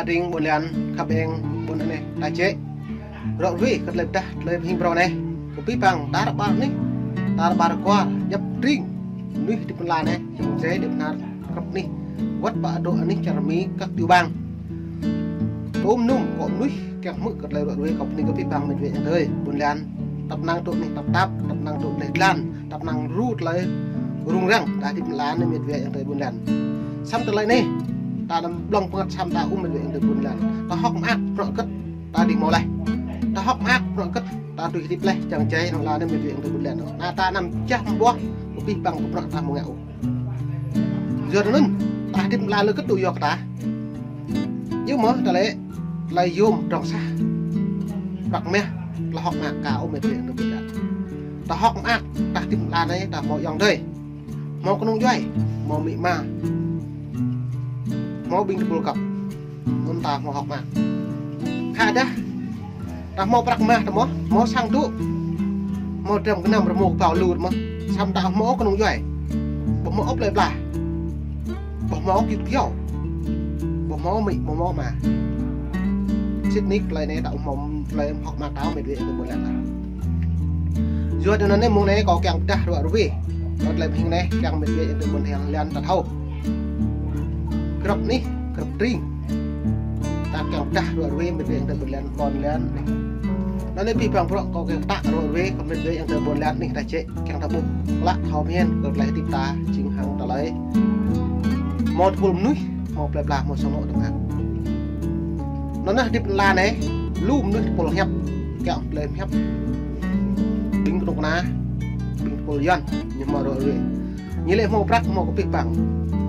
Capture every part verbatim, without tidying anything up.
Tring ƀôn lan khăp eng ƀôn anai ta čĕ. Rŏ ruai kơ tơlơi pơdah tơlơi pơhing phrâo anai. Kơ abih bang tar ƀar anih, tar ƀar kwar, djăp tring mơnuih hơdip ƀôn lan anai, jing jai hơdip nar krăp anih. Wơ̆t pơ adôh anih čar Mi kăk tiểu bang. Tôm num kơ mơnuih kiăng hmư̆ kơ tơlơi rŏ ruai kơ pơning kơ abih bang met wa ayŏng adơi ƀôn lan. Tăp năng tŭ anih tăp tap, tăp năng tŭ tơlơi tlan, tăp năng ru tơlơi rŭng răng, ta hơdip ƀôn lan anai met wa ayŏng adơi ƀôn lan. Samơ̆ tơlơi anai, ta anăm blŏng pơngăt samơ̆ ta ŭm met wa ayŏng adơi ƀôn lan. Ta hơ̆k mơak bruă hơgĕt ta dưi hmâo laih. Ta hơ̆k mơak bruă hơgĕt ta dưi hơdip laih, jing jai anŭn lah anai met wa ayŏng adơi ƀôn lan. Anŭn ta anăm jah mơboh kơ abih bang bruă ta hmâo ngă ôh. Yua anŭn, ta hơdip ƀôn lan lĕ hơgĕt tŭ yua kơ ta. Yua mơ̆ ta lĕ, tơlơi yôm drŏng sah. Prăk mah, tơlơi hơ̆k mơak ka ôh met wa ayŏng adơi ƀôn lan. Ta hơ̆k mơak, ta hơdip ƀôn lan anai, ta hmâo ayŏng adơi. Hmâo kơnung djuai, hmâo amĭ ama. Hmâo ƀing tơpul găp. Anŭn ta hmâo hơ̆k mơak. Khă dah, ta hmâo prăk mah ta mơ̆, hmâo sang dŏ. Hmâo dram gơnam rơmô kơbao lu ta mơ̆. Samơ̆ ta hmâo kơnung djuai. Ƀu hmâo ôh plơi pla. Ƀu hmâo ôh gơyut gơyâo. Ƀu hmâo amĭ, ƀu hmâo ama. Sĭt nik tơlơi anai ta hmâo tơlơi hơ̆k mơak ta met wa ayŏng adơi ƀôn lan ah. Yua anŭn anai mông anai kâo kiăng pơdah rŏ ruai. Kơ tơlơi pơhing anai kiăng met wa ayŏng adơi ƀôn lan ta thâo. Krăp anih, krăp tring. Ta kiăng pơdah rŏ ruai met wa ayŏng adơi ƀôn lan, ƀôn lan anih. Anŭn anai abih bang bruă kâo kiăng pơtă rŏ ruai kơ met wa ayŏng adơi ƀôn lan anih ta čĕ kiăng ta ƀuh. Klă thâo mơ̆n kơ tơlơi hơdip ta jing hăng tơlơi hmâo tơpul mơnuih, hmâo plơi pla, hmâo sang anŏ tơngan. Anŭn anai hơdip ƀôn lan anai, lu mơnuih tơpul hiăp, kiăng plơi hiăp. Ƀing kơnuk kơna, ƀing tơpul Yuan, ñu hmâo rŏ ruai. Ñu lĕ hmâo prăk, hmâo kơ abih bang.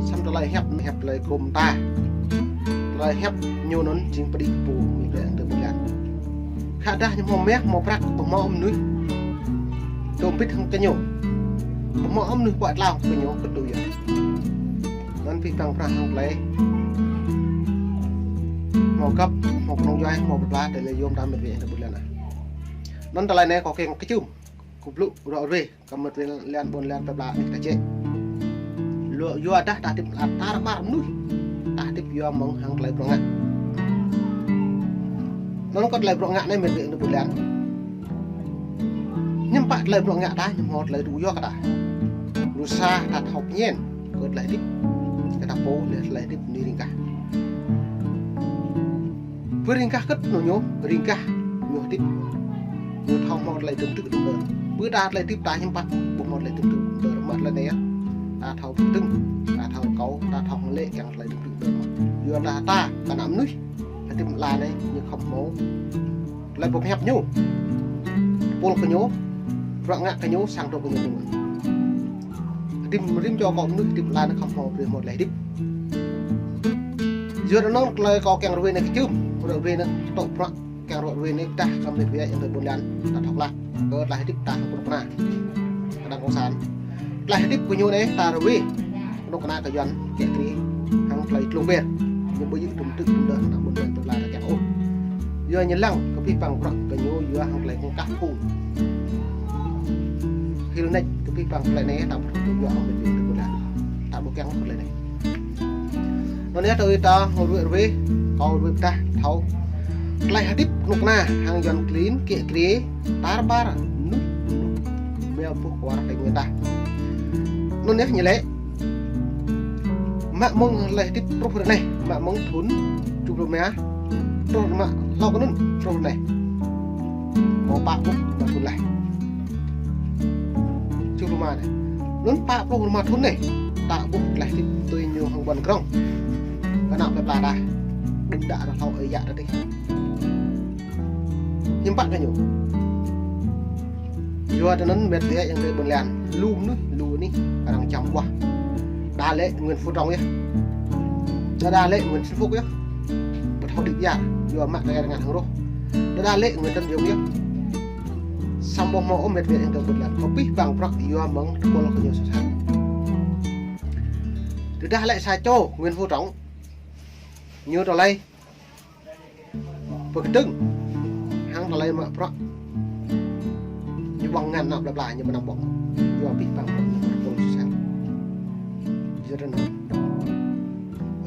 Samơ̆ tơlơi hiăp, hiăp tơlơi gum ta. Tơlơi hiăp ñu anŭn jing pơđĭ pô, met wa ayŏng adơi ƀôn lan. Khă dah ñu hmâo mah, hmâo prăk, ƀu hmâo mơnuih tôm bit hăng kơ ñu. Ƀu hmâo mơnuih pơtlao kơ ñu kơ tŭ yua. Anŭn abih bang bruă hăng tơlơi hmâo găp, hmâo kơnung djuai, hmâo plơi pla, tơlơi yôm ta met wa ayŏng adơi ƀôn lan ah. Anŭn tơlơi anai kâo kiăng kơčŭm, kâo blŭ rŏ ruai kơ met wa ayŏng adơi ƀôn lan plơi pla anih ta čĕ. Lu yua dah ta hơdip ƀôn lan tar ƀar mơnuih. Ta hơdip yua mơ̆ng hăng tơlơi bruă ngă. Anŭn kơ tơlơi bruă ngă anai met wa ayŏng adơi ƀôn lan. Hiư̆m pă tơlơi bruă ngă ta, hiư̆m hmâo tơlơi tŭ yua kơ ta. Lu sa ta thâo pơñen kơ tơlơi hơdip. Kơ ta pô lĕ tơlơi hơdip anai ring gah. Pơ ring gah hơgĕt anŭn ñu, ring gah ñu hơdip. Ñu thâo hmâo tơlơi tơm tŭ tơm đơr. Pơ ta tơlơi hơdip ta hiư̆m pă, ƀu hmâo tơlơi tơm tŭ tơm đơr. Mă tơlơi anai yơh. Ta thâo pơtưng, ta thâo kâo, ta thâo hơlĕ kiăng tơlơi tơm tŭ tơm đơr. Yua ta ta, kơ ană mơnuih, hơdip ƀôn lan anai, ñu khŏm hmâo tơlơi pơhiăp ñu. Tơpul kơ ñu, bruă ngă kơ ñu, sang dŏ kơ ñu. Rĭm, rĭm čô kâo mơnuih hơdip ƀôn lan khŏm hmâo brơi hmâo tơlơi hơdip. Yua anŭn tơlơi kâo kiăng ruai anai kơčŭm, ruai anai tŏ bruă, kiăng ruai anai pơdah kơ met wa ayŏng adơi ƀôn lan, ta thâo klă, kơ tơlơi hơdip ta hăng kơnuk kơna. Kơnang kông sản. Tơlơi hơdip kơ ñu anai ta ruai. Kơnuk kơna kơ Yuan kiă kriê hăng tơlơi tlung ber. Ñu ƀu djơ̆ tŭm tŭ tŭm đơr ană ƀôn lan tơpla ta kiăng ôh. Yua ñu lăng kơ abih bang bruă kơ ñu yua hăng tơlơi kông kah phung. Hil nač kơ abih bang tơlơi anai ta ƀu thâo yua hăng met wa ayŏng adơi ƀôn lan. Ta ƀu kiăng tơlơi anai. Anŭn yơh tơlơi ta hmâo ruai ruai, kâo ruai pơdah thâo. Tơlơi hơdip kơnuk kơna hăng Yuan klin kiă kriê tar ƀar mơnuih mơnuih mơnuih ƀuh kwar Tây Nguyên ta. Anŭn yơh ñu lĕ. Mă mơ̆ng tơlơi hơdip truh ră anai, mă mơ̆ng thŭn tơjuh pluh rơma, truh mă hlâo kơ anŭn, truh ră anai. Hmâo pă pluh rơma thŭn laih. Tơjuh pluh rơma anai. Anŭn pă pluh rơma thŭn anai, ta ƀuh tơlơi hơdip tui ñu hăng ƀôn krong. Kơ ană plơi pla ta. Đưm đă ră hlâo ơi yă ta tih. Hiư̆m pă kơ ñu. Yua anŭn met wa ayŏng adơi ƀôn lan, lu mơnuih, lu anih, arăng čăm ƀuah. Đa lĕ Nguyễn Phú Trọng yơh. Đa đa lĕ Nguyễn Xuân Phúc yơh. Ƀu thâo đĭ pơyar, yua mă tơkai rơngan hăng rŏh. Đa đa lĕ Nguyễn Tấn Dũng yơh. Samơ̆ ƀu hmâo ôh met wa ayŏng adơi ƀôn lan. Kơ abih bang bruă yua mơ̆ng tơpul kơ ñu soh sat. Tơdah lĕ sa čô Nguyễn Phú Trọng. Ñu tơlơi pơkơdơ̆ng hăng tơlơi mă bruă. Ñu ƀơ̆ng ngăn ană plơi pla ñu mơnăm ƀơ̆ng. Yua abih bang bruă ñu ƀơ̆ng soh sat. Yua anŭn.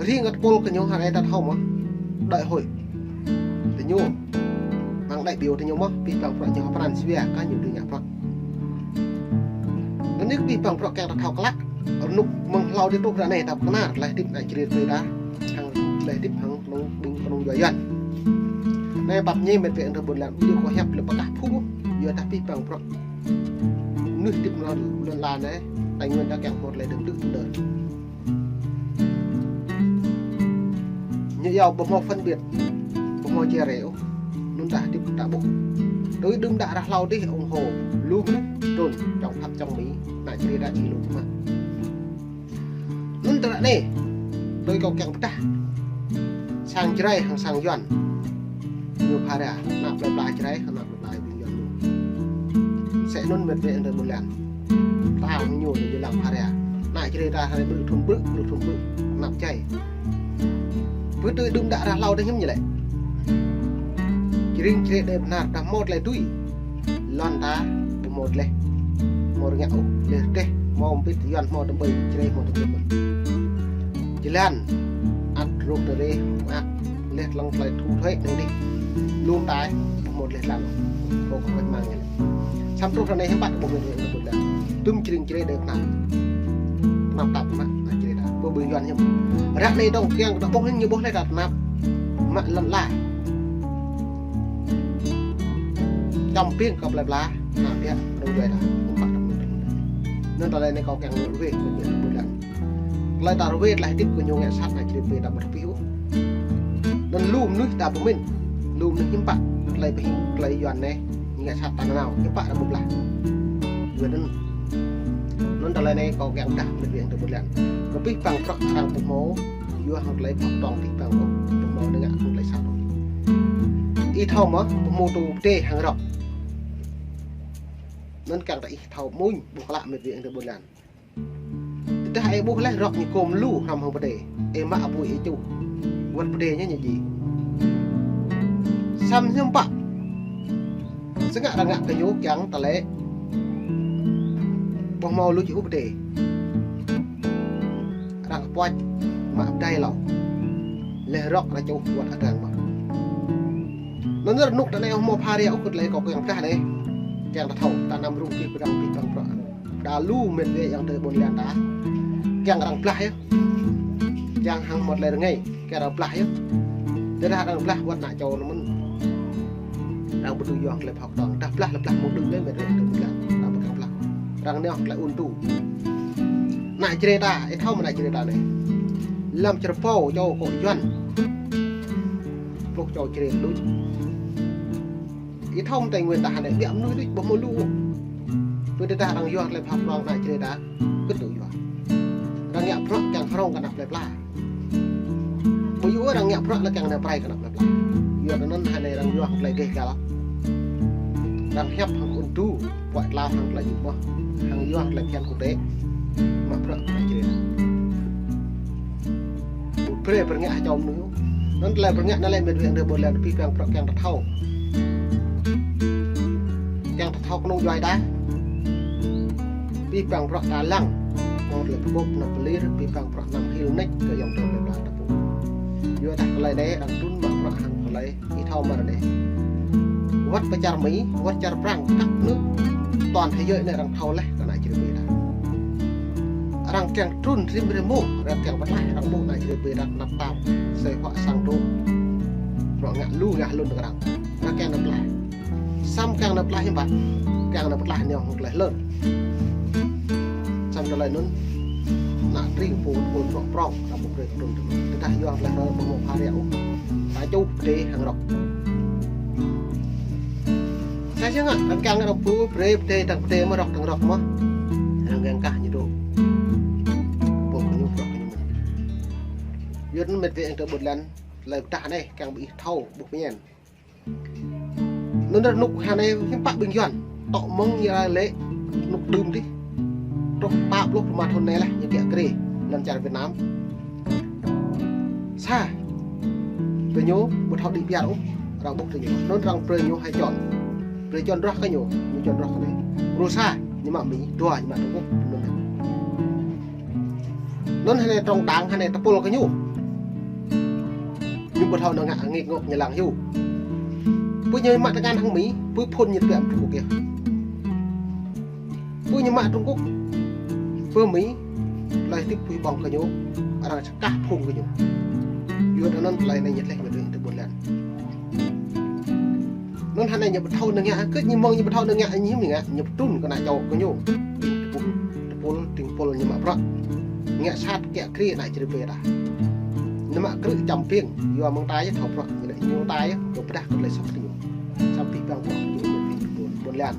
Ring kơ tơpul kơ ñu hăng ai ta thâo mơ̆. đại hội tơ ñu, ƀing đại biểu tơ ñu mơ̆n, abih bang bruă ñu hơpran sua kơ ñu dưi ngă bruă. Anai abih bang bruă kiăng ta thâo klă, rơnŭk mơ̆ng hlâo dih truh ră anai ta pơkơnar tơlơi hơdip ană Jrai ta, hăng tơlơi hơdip hăng kơnung ƀing kơnung djuai Yuan. Anai pap ñe met wa eng tơ ƀôn lan, yua kơ hiăp lĕ pơkah phung, yua dah abih bang bruă mơnuih hơdip mơ̆ng lŏn la anai, Tây Nguyên ta kiăng hmâo tơlơi dơ̆ng dơ̆ng dơ̆ng. Ñu yua ƀu hmâo phân biệt, ƀu hmâo chia rẽ ôh. Anŭn ta hơdip ta ƀuh. Tui đưm đă ră hlâo dih ủng hộ lu mơnuih trŭn čŏng Pháp čŏng Mỹ, ană Jrai ta či lu mă. Anŭn tơlơi anai, tui kâo kiăng pơdah sang Jrai hăng sang Yuan, ñu phara, ană plơi pla Jrai hăng ană plơi pla ƀing Yuan ñu. Sĕ anŭn met wa eng tơ ƀôn lan. Ta hăng ñu ñu lăng phara. Ană Jrai ta hơnai brư̆ thŭn brư̆, brư̆ thŭn brư̆, anăp čai. Pơ tui đưm đă ră hlâo dih hiư̆m ñu lĕ. Jring Jrai đe bơnar ta hmâo tơlơi tui. Lŏn ta ƀu hmâo tơlơi. Hmâo rơngiă ôh, lĕ rơdêh, hmâo mbĭt Yuan hmâo tơƀơi, Jrai hmâo tơƀơi mơ̆n. Jơlan, ăt rŏk tơrê, ăt lĕ lăng tơlơi thu thuế anai dih. Lŏm ta, ƀu hmâo tơlơi lăng. Kâo kơ mang ñu lĕ. Samơ̆ truh ră anai hiư̆m pă ƀu hmâo tơlơi lăng. Tŭm jring Jrai đe bơnar. Tơnap tap mă, ană Jrai ta. Ƀu ƀing Yuan hiư̆m. Ră anai dong kiăng ta ƀuh ñu ƀuh lĕ ta tơnap. Mă lŏn la. Čăm ƀing kơ plơi pla, ană ƀiă, kơnung djuai ta, hiư̆m pă ta ƀu hmâo tơlơi. Anŭn tơlơi anai kâo kiăng rơwĕ, met wa eng tơ ƀôn lan. Tơlơi ta rơwĕ tơlơi hơdip kơ ñu ngă sat ană Jrai ƀing ta ƀu tơpih ôh. Anŭn lu mơnuih ta pơmĭn, lu mơnuih hiư̆m pă, tơlơi pơhing, tơlơi Yuan anai, ngă sat ta nanao, hiư̆m pă ta ƀu blah. Yua anŭn. Anŭn tơlơi anai kâo kiăng pơdah, met wa eng tơ ƀôn lan. Kơ abih bang bruă arăng ƀu hmâo, yua hăng tơlơi pơtŏng abih bang ôh, ƀu hmâo nao ngă hăng tơlơi sat ôh. Ih thâo mơ̆, ƀu hmâo tŭ pơdai hăng rŏk. Anŭn kiăng ta ih thâo mơ̆n, ƀuh klă met wa eng tơ ƀôn lan. Tơdah ih ƀuh lĕ rŏk ñu kôm lu hrŏm hăng pơdai. Ih mă apui ih čuh. Wơ̆t pơdai ñu ñu djai. Samơ̆ hiư̆m pă. Sơngă arăng ngă kơ ñu kiăng tơlơi ƀu hmâo lu čuh pơdai. Arăng kơpuač mă pơdai hlâo. Lĕ rŏk arăng čuh wơ̆t arăng mă. Anŭn rơnŭk ta anai hmâo phara ôh kơ tơlơi kâo kiăng pơdah anai. Kiăng ta thâo, ta năm rŭng abih bang abih bang bruă. Đa lu met wa eng tơ ƀôn lan ta. Kiăng arăng blah yơh. Kiăng hăng hmâo tơlơi rơngai, kiăng arăng blah yơh. Tơdah arăng blah wơ̆t ană čô anŭn mơ̆n. Arăng ƀu dưi yua hăng tơlơi pơhŏk tŏng. Tơdah blah lĕ blah mơ̆ng đưm lĕ met wa eng tơ ƀôn lan. Arăng ƀu kiăng blah. Arăng nao tơlơi ôn tu. Ană Jrai ta, ih thâo mơ̆ ană Jrai ta anai. Lăm čơrpâo čô kơ Yuan. Pluh čô Jrai đôč. Ih thâo mơ̆ Tây Nguyên ta hơnai ƀiă mơnuih đôč ƀu hmâo lu. Pơ tơdah arăng yua tơlơi pơhŏk tŏng ană Jrai ta, kơt tŭ yua. Arăng ngă bruă kiăng hrŏng kơ ană plơi pla. Ƀu yua arăng ngă bruă lĕ kiăng nao pơrai kơ ană plơi pla. Yua kơ anŭn hơnai arăng yua hăng tơlơi gêh gal. Arăng hiăp hăng ôn tu, puăi tlao hăng tơlơi djŭp mơ̆. Hăng yua hăng tơlơi phiăn quốc tế. Mă bruă kơ ană Jrai ta. Ƀu brơi pơrơngiă hơčâo mơnuih. Anŭn tơlơi pơrơngiă anai lĕ met wa eng tơ ƀôn lan abih bang bruă kiăng ta thâo. Kiăng ta thâo kơnung djuai ta. Abih bang bruă ta lăng. Hmâo tơlơi pơkŏp anăm pơlir, abih bang bruă anăm hil nik kơ ayŏng adơi plơi pla ta pô. Yua dah tơlơi anai arăng trŭn mă bruă hăng tơlơi ih thâo mơ̆ ră anai. Wơ̆t pơ čar Mi, wơ̆t čar Prăng, khăp anŭn. Toàn thế giới anai arăng thâo laih kơ ană Jrai ƀing ta. Arăng kiăng trŭn rĭm rĭm mông, arăng kiăng pơtlaih, arăng ƀuh ană Jrai ƀing ta tơnap tap, asơi huă sang tŭ. Bruă ngă lu ngă hlŭn kơ arăng. Arăng kiăng nao pơtlaih. Samơ̆ kiăng nao pơtlaih hiư̆m pă. Kiăng nao pơtlaih anai hăng tơlơi hlŭn. Samơ̆ tơlơi anŭn. Ană tring pô tơpul prŏng prŏng, ta ƀu brơi kơ trŭn tơlơi. Tơdah yua tơlơi hlŭn ƀu hmâo phara ôh. Ta čuh pơdai hăng rŏk. Sa čang ngă, arăng kiăng arăng ƀu brơi pơdai, dăng pơdai mơ̆ rŏk, dăng rŏk mơ̆. Arăng kiăng kah ñu dŏ. Ƀu kơ ñu, ƀu kơ ñu mơ̆n. Yua anŭn met wa eng tơ ƀôn lan, tơlơi pơdah anai, kiăng ƀing ih thâo, ƀuh pơñen. Anŭn rơnŭk hơnai hiư̆m pă ƀing Yuan. Tŏ mơ̆ng ñu lĕ rơnŭk đưm dih. Truh pă pluh rơma thŭn anai laih ñu kiăng kơrê lŏn čar Việt Nam. Sa. Tơ ñu ƀu thâo đĭ piar ôh. Arăng ƀuh tơ ñu. Anŭn arăng brơi ñu hai čon. Brơi čon rŏh kơ ñu. Ñu čon rŏh kơ ñu. Rô sa. Ñu mă Mi. Dua ñu mă Trung Quốc. Anŭn. Anŭn hơnai trong đảng hơnai tơpul kơ ñu. Ñu Ƀu thâo nao ngă ngek ngŏk ñu lăng hyu. Pơ ñu mă tơngan hăng Mi, pơ phun ñu tơbiă Trung Quốc yơh. Pơ ñu mă Trung Quốc, pơ Mi, tơlơi hơdip pơ ƀong kơ ñu, arăng čơkah phung kơ ñu. Yua anŭn tơlơi anai ñu tleh mơ̆ tơ ƀôn lan. Anŭn hơnai ñu ƀu thâo nao ngă, kơ ñu mơ̆ng ñu ƀu thâo nao ngă, ñu mơ̆ng ngă, ñu pơtrŭn kơ ană čô kơ ñu. Tơpul, tơpul, tơpul ñu mă bruă. Ngă sat kiă kriê ană Jrai pê ta. Ñu mă krư̆ čăm ƀing, yua mơ̆ng ta yơh thâo bruă, ñu lĕ ñu ta yơh, ñu pơdah kơ tơlơi soh kơ ñu. Čăm ƀing ƀang bruă kơ ñu, ƀôn, ƀôn lan.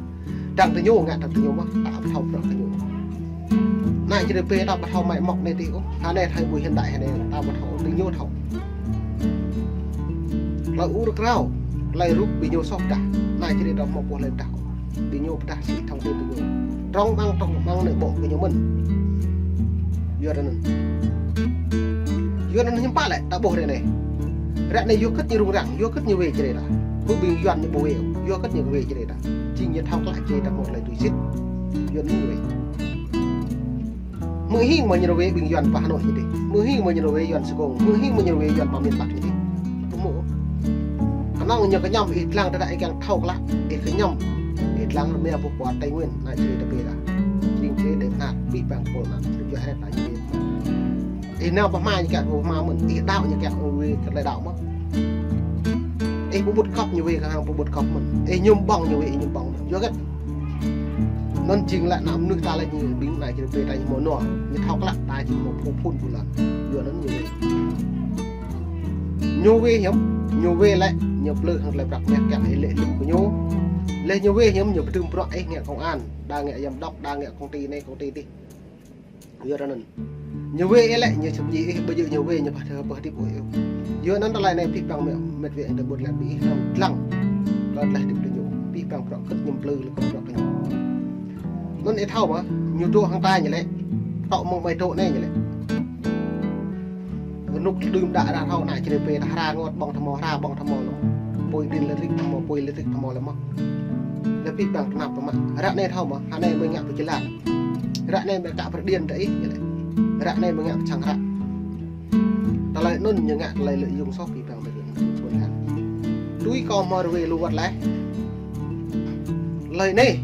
Dăng tơ ñu, ngă dăng tơ ñu mơ̆n, ta ƀu thâo bruă kơ ñu. Ană Jrai pê ta ƀu thâo mă mŏk anai tih ôh. Hơnai thâo ƀu hiện đại hơnai, ta ƀu thâo, tơ ñu thâo. Tơlơi ur krao, tơlơi rup ƀing ñu soh pơdah. Ană Jrai ta mơ̆ ƀuh lĕ pơdah. Ƀing ñu pơdah sĭ thông tin tơ ñu. Trong ƀang, trong ƀang anai ƀô̆ kơ ñu mơ̆n. Yua anŭn. Yua anŭn hiư̆m pă lĕ, ta ƀuh ră anai. Ră anai yua hơget ñu rŭng răng, yua hơget ñu wai Jrai ta. Pơ ƀing Yuan ñu ƀu wai, yua hơget ñu wai Jrai ta. Jing ñu thâo klă Jrai ta mơ̆ tơlơi tui sĭt. Yua anŭn ñu wai. Mơ̆ hing mơ̆ ñu rơwe ƀing Yuan pơ Hà Nội ñu dih. Mơ̆ hing mơ̆ ñu rơwe Yuan Sài Gòn. Mơ̆ hing mơ̆ ñu rơwe Yuan pơ miền Bắc ñu dih. Ƀu hmâo. Kơnơ̆ng ñu kơñăm ih lăng tơdah ih kiăng thâo klă. Ih kơñăm. Ih lăng mơ̆ ƀuh pơ Tây Nguyên. Ană Jrai ta pê ta. Jing Jrai đe pơnat. Ƀing ƀang pôl anŭn. Yua hret ană Jrai. Ih nao pơ hmua ñu kiăng pơ hmua mơ̆n. Ih đaŏ ñu kiăng wai kơ tơlơi đaŏ mơ̆n. Ih pơƀut kŏp ñu wai kơ hăng pơƀut kŏp mơ̆n. Ih ñum ƀơ̆ng ñu wai ih ñum ƀơ̆ng mơ̆n. Yua hơget. Anŭn jing lĕ ană mơnuih ta lĕ ñu ƀing ană Jrai pê ta ñu mơ̆ nua. Ñu thâo klă ta jing mơ̆ phu phun ƀu lăng. Yua anŭn ñu wai. Ñu wai hiư̆m, ñu wai lĕ, ñu plư hăng tơlơi prăk meh kiăng ih lĕ lu kơ ñu. Lĕ ñu wai hiư̆m, ñu pơdơ̆ng bruă ih ngă công an, đa ngă giám đốc, đa ngă công ty anai, công ty dih. Yua anŭn. Ñu wai ih lĕ, ñu čơp ji ih, ƀu djơ̆ ñu wai, ñu pơh, pơh hơdip ôh ih. Yua anŭn tơlơi anai pih pang mĕt, mĕt wĕ tơ ƀôn lan ƀing ih hrăm lăng. Tơlơi tơlơi hơdip tơ ñu. Pih pang bruă hơget ñu plư lĕ kơ bruă kơ ñu. Anŭn ih thâo mơ̆, ñu dŏ hăng ta ñu lĕ. Tŏ mơ̆ng ƀai dŏ anai ñu lĕ. Rơnŭk đưm đă ră thâo ană Jrai pê ta hra ngot ƀơ̆ng tơmâo, hra ƀơ̆ng tơmâo lĕ. Pui điện lĕ rĭk tơmâo, pui lĕ rĭk tơmâo lĕ mơ̆. Lĕ pih pang tơnap tơmă. Ră anai thâo mơ̆, hơnai mơ̆ ngă pơjơlan. Ră anai mơ̆ kă pơđian tơ ih, ñu lĕ. Ră anai mơ̆ ngă pơčăng ră. Tơlơi anŭn ñu ngă tơlơi lợi dụng soh pih pang tơ ƀôn lan. Tui kâo hmâo rơwe lu wơ̆t leh. Tơlơi anai,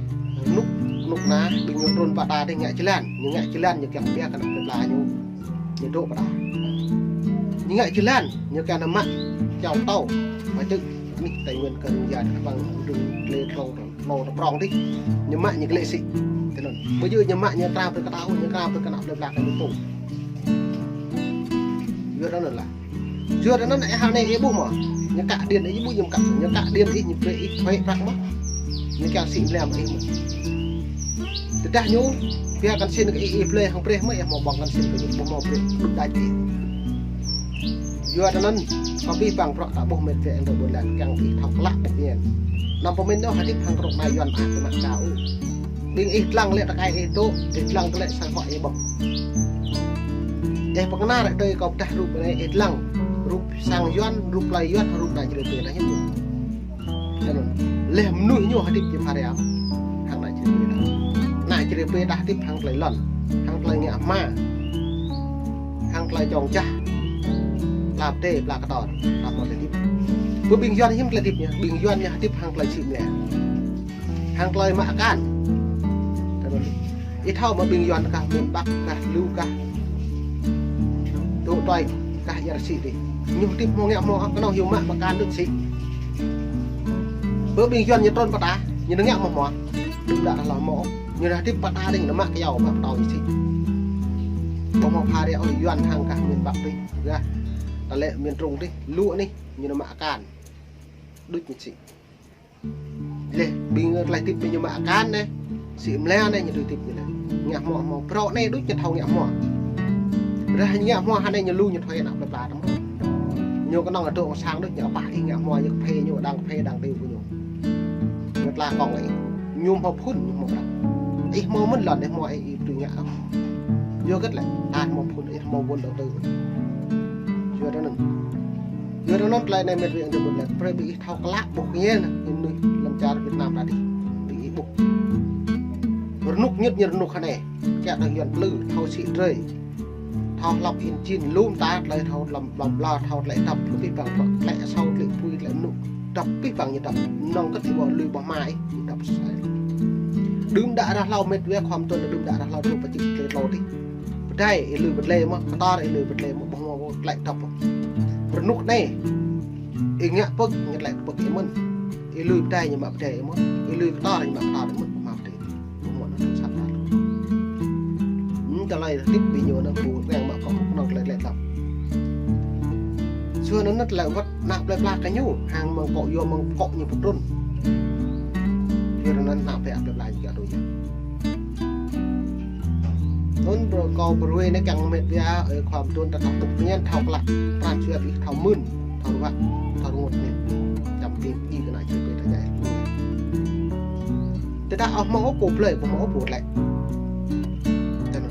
rơnŭk, rơnŭk ană, ƀing ñu trŭn pơ ta dih ngă jơlan. Ñu ngă jơlan, ñu kiăng pia kơ ană plơi pla ñu. Ñu dŏ pơ ta. Ñu ngă jơlan, ñu kiăng nao mă, kiăng tâo. Mă čư̆, anih Tây Nguyên kơ rĭng jia, kơ ƀang rĭng klê tlâo, tlâo tơ prong dih. Ñu mă ñu glĕ sĭ. Tơ anŭn. Ƀu djơ̆ ñu mă ñu krao pơ kơ ta ôh, ñu krao pơ kơ ană plơi pla kơ ñu pô. Yua anŭn lah. Yua anŭn ih hơnai ih ƀuh mơ̆. Ñu kă điện ih ƀuh ñu kă, ñu kă điện ih ñu brơi ih huĭ prăk mơ̆. Ñu kiăng sĭ mlĕm ih mơ̆. Tơdah ñu, pia kăn sĭ kơ ih ih blơi hăng brơi mơ̆ ih hmâo ƀơ̆ng kăn sĭ kơ ñu ƀu hmâo brơi đŭt đač ih. Yua anŭn, kơ pih pang bruă ta ƀuh mĕt wĕ tơ ƀôn lan kiăng ih thâo klă ƀuh ñen. Anăm pơmĭn ôh hơdip hăng rơnŭk anai Yuan ăt tơmă ta ôh. Ƀing ih lăng lĕ tơkai ih dŏ, ih lăng tơlĕ sang huă ih ƀơ̆ng. Ih pơkơna ră tơi kâo pơdah rup anai ih lăng. Rup sang Yuan, rup plơi Yuan, rup ană Jrai pê ta hiư̆m. Tơ anŭn. Lĕ mơnuih ñu hơdip jing pha reo. Hăng ană Jrai pê ta. Ană Jrai pê ta hơdip hăng tơlơi lŏn. Hăng tơlơi ngă hma. Hăng tơlơi čong čah. Pla pơdai, pla kơtor. Ta hmâo tơlơi hơdip. Pơ ƀing Yuan hiư̆m tơlơi hơdip ñu. Ƀing Yuan ñu hơdip hăng tơlơi sĭ mlĕ. Hăng tơlơi mă akan. Tơ anŭn. Ih thâo mơ̆ ƀing Yuan kah miền Bắc, kah lu kah. Dŏ tuai kah ia rơsĭ dih. Ñu hơdip hmâo ngă hmâo, kơnơ̆ng hyu mă mă akan đŭt sĭ. Pơ ƀing Yuan ñu trŭn pơ ta, ñu ngă hmâo hmâo. Đŭt đă ră hloh hmâo. Ñu hơdip pơ ta dih ñu mă kơyâo mă pơtâo ñu sĭ. Ƀu hmâo pha ră ôh Yuan hăng kah miền Bắc dih. Gah. Tơlơi miền Trung dih, lu anih, ñu mă akan. Đŭt ñu sĭ. Lĕ, ƀing tơlơi hơdip ƀing ñu mă akan anai. Sĭ mlĕ anai ñu tui hơdip ñu anai. Ngă hmâo hmâo. Bruă anai đôč ñu thâo ngă hmâo. Ră ngă hmâo hơnai ñu lu ñu thâo ngă plơi pla tơm. Ñu kơnơ̆ng dŏ sang đôč ñu pah ih ngă hmâo ñu kơphê ñu đang kơphê đang têu kơ ñu. Ñu tla kông lĕ ih. Ñu hmâo phŭn ñu hmâo prăk. Ih hmâo mơ̆n lŏn ih hmâo ih ih tui ngă. Yua hơget lĕ. Ta hmâo phŭn ih hmâo vốn đầu tư. Yua anŭn. Yua anŭn tơlơi anai mĕt wĕ tơ ƀôn lan. Brơi ƀing ih thâo klă ƀuh kơ ñen, ih mơnuih lăm čar Việt Nam ta dih. Ƀing ih ƀuh. Rơnŭk ñŭt ñu rơnŭk hơnai. Kiăng tơ Yuan plư, thâo sĭ drơi. Thâo hlăp hin jin lŏm ta tơlơi thâo lăm lăm bla thâo tơlơi dăp, abih bang bruă tơlơi asâo, tơlơi apui, tơlơi anŭn. Dăp abih bang ñu dăp. Nŏng kơ ih ƀu lui ƀô̆ hmua ih, ñu dăp sơsai. Đưm đă ră hlâo met wa khŏm tŭn đưm đă ră hlâo truh pơ čih tơlơi tlâo dih. Pơdai ih lui pơdlai mơ̆, kơtor ih lui pơdlai mơ̆, ƀu hmâo tơlơi dăp. Rơnŭk anai ih ngă pơ̆k, ñu tơlơi pơ̆k ih mơ̆n. Ih lui pơdai ñu mă pơdai ih mơ̆n. Ih lui kơtor ñu mă kơtor ih mơ̆n, ƀu hmâo pơdai. Ƀu hmâo anŭn sat ƀă. Hm, tơlơi hơdip ƀing ñu anŭn ƀu răng mă kơ kơnơ̆ng tơlơi tơlơi dăp. Sua anŭn tơlơi wơ̆t ană plơi pla kơ ñu, hăng mơ̆ng pŏk yua mơ̆ng pŏk ñu pơtrŭn. Yua anŭn ană plơi plơi pla ñu kơ đôč yơh. Anŭn brơi kâo brơi anai kiăng met wa, ơi, khŏm tŭn ta thâo tŭk pơñen thâo klă, pran jua ih thâo mưn, thâo ruă, thâo rơngot anai. Čăm tim ih kơ ană čư̆ pê ta jai. Tơdah ƀu hmâo ôh pô blơi, ƀu hmâo ôh pô tơlơi. Tơnă.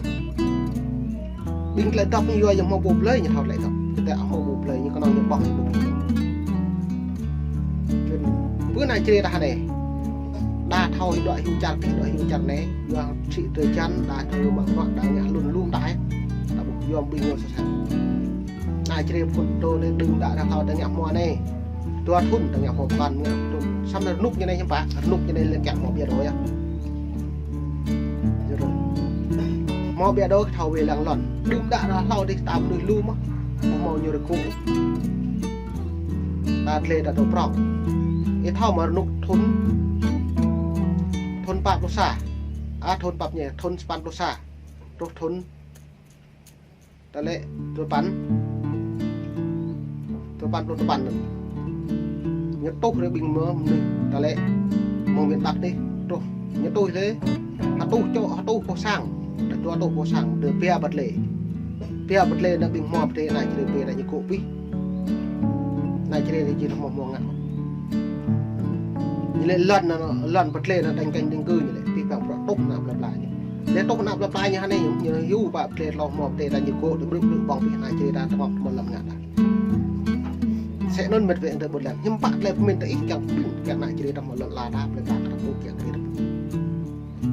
Ƀing tơlơi dăp ñu yua ñu hmâo pô blơi ñu thâo tơlơi dăp. Tơdah ƀu hmâo pô blơi ñu kơnơ̆ng ñu ƀơ̆ng ñu ƀơ̆ng. Čun, pơ anai črê ta hơnai. Đa thâo ih đuaĭ hyu čar, ih đuaĭ hyu čar anai. Yua sĭ tơlơi jan, đa thâo yua mă bruă, đa ngă lun lum đa. Đa ƀu yua ƀing ñu sơsat. Anai črê phun tơ anai đưm đă ră hlâo đa ngă hmua anai. Dua thŭn đa ngă hmua pơkŏn ngă thŭn. Samơ̆ rơnŭk ñu anai hiư̆m pă, rơnŭk ñu anai lĕ kiăng hmua ƀiă đôč yơh. Hmua ƀiă đôč thâo wai lăng lŏn. Đưm đă ră hlâo dih ta mơnuih lu mơ̆. Hmâo ñu rơkŭ. Ta tlê ta dŏ prŏng. Ih thâo mơ̆ rơnŭk thŭn, thŭn pă pluh sa. A, thŭn pă ñu, thŭn sapăn pluh sa. Truh thŭn tơlơi dua păn, dua păn pluh dua păn anŭn. Ñu tuh rơi ƀing mơnuih tơlơi mơ̆ng miền Bắc dih, tuh. Ñu tuh lĕ, hơtuh čô, hơtuh pô sang, dua tuh pô sang, dua pia băt lĕ. Pia băt lĕ anŭn ƀing hmua pơdai anai črê pê anai ñu kŏ pih. Anai črê anai jing hmua hmua ngă. Ñu lĕ lŏn anŭn, lŏn băt lĕ anŭn đañ keng đing kơ ñu lĕ, abih bang bruă tuh ană plơi pla ñu. Lĕ tuh ană plơi pla ñu hơnai ñu, ñu hyu pă pơdai tlâo hmua pơdai ta ñu kŏ, tơbrư̆ brư̆ ƀơ̆ng pih anai črê ta tơngŏk tơmơ̆ lăm ngă ta. Sĕ anŭn met wa ih tơ ƀôn lan. Hiư̆m pă tơlơi pơmĭn tơ ih kiăng pơmĭn, kiăng ană črê ta hmâo lŏn la ta, plơi pla ta ƀu kiăng kơ ih.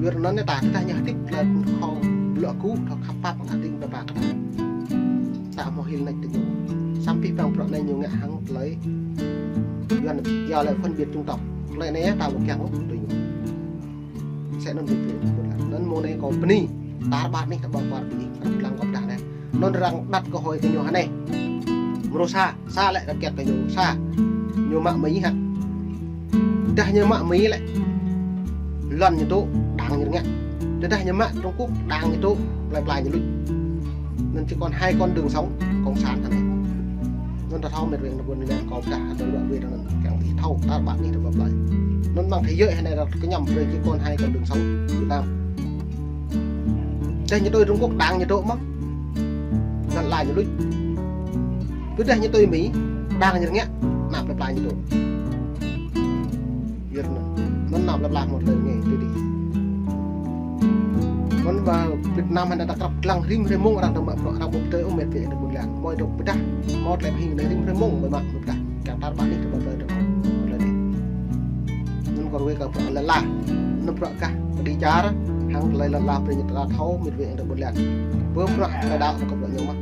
Yua anŭn ta tơdah ñu hơdip tơlơi khŏm blŏ kŭ, thâo khăp pap ană đing plơi pla ta. Ta hmâo hil nač tơ ñu. Samơ̆ abih bang bruă anai ñu ngă hăng tơlơi. Yua anŭn, yua lĕ phân biệt chủng tộc. Tơlơi anai ta ƀu kiăng ôh tơ ñu. Sĕ anŭn ƀu pơpŭ ƀu lăng. Anŭn mơ̆ng anai kâo bơni. Tar ƀar anih ta ƀar ƀar ƀing ih, kơ lăng kâo pơdah anai. Anŭn arăng đăt kơ hơi kơ ñu hơnai. Mrô sa, sa lĕ rơket kơ ñu sa. Ñu mă Mi hă. Tơdah ñu mă Mi lĕ. Lŏn ñu dŏ, đang ñu rơngiă. Tơdah ñu mă Trung Quốc, đang ñu dŏ, plơi pla ñu luč. Anŭn chỉ còn hai con đường sống, cộng sản hơnai. Anŭn ta thâo met wa ih tơ ƀôn lan kâo pơdah hơdơr ruă wai anŭn kiăng ih thâo tar ƀar anih ta ƀar ƀar. Anŭn mơ̆ng thế giới hơnai ta kơñăm brơi chỉ còn hai con đường sống Việt Nam. Tơdah ñu tui Trung Quốc đang ñu dŏ mơ̆n. Lŏn la ñu luč. Tơdah ñu tui Mi đang ñu rơngiă, ană plơi pla ñu dŏ. Yua anŭn. Anŭn ană plơi pla hmâo tơlơi rơngai tui dih. Anŭn ƀă Việt Nam hơnai ta krăp lăng rĭm hrơi mông arăng tơ mă bruă arăng ƀu pơdơi ôh met wa ih tơ ƀôn lan. Mơi dŏ pơdah, mơi tlĕ hing anai rĭm hrơi mông mơi mă mơi pơdah. Kiăng tar ƀar anih ta ƀar ƀar tơ mă tơlơi anai. Anŭn kâo ruai kơ bruă lŏn la. Anŭn bruă gah pơđĭ čar, hăng tơlơi lŏn la brơi ñu ta thâo met wa ih tơ ƀôn lan. Ƀu bruă tơlơi đaŏ kơ bruă ñu mơ̆n.